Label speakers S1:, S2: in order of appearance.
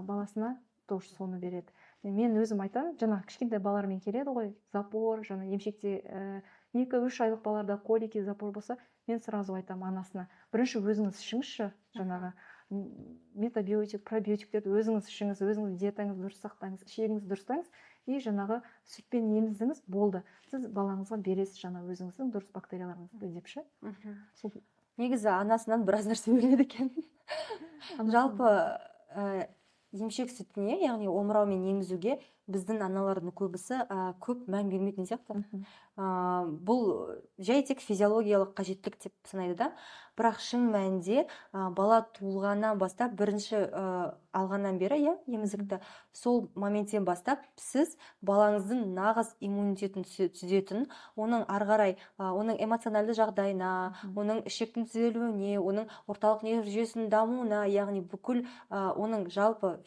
S1: Баласына тоже соны береді. Мен өзім айтамын, жаңағы кішкентай балалармен келеді ғой, запор, жаңа емшекте 2-3 айлық балаларда колики, запор болса, мен сразу айтамын анасына: бірінші өзіңіз ішіңізші жаңағы метабиотик, пробиотиктерді өзіңіз ішіңіз, өзіңіз диетаңызды дұрыс сақтаңыз, ішегіңізді дұрыстаңыз и жаңағы сүтпен еміздіңіз, болды, сіз балаңызға бересіз жаңа өзіңіздің дұрыс бактерияларыңызды деп ше. Сол.
S2: Негізі анасынан біраз нәрсе үйренеді екен. Жалпы емшек сүтіне, яғни омыраумен емізуге біздің аналардың көбісі көп мән бермейтін сияқты. Бұл жай тек физиологиялық қажеттілік деп санайды да, бірақ шын мәнінде бала туылғаннан бастап, бірінші алғаннан бері, иә, емізікті, сол моменттен бастап сіз балаңыздың нағыз иммунитетін түзетін, оның ары қарай оның эмоциональды жағдайына, оның ішектің түзелуіне, оның орталық нерв жүйесінің дамуына, яғни бүкіл оның жалпы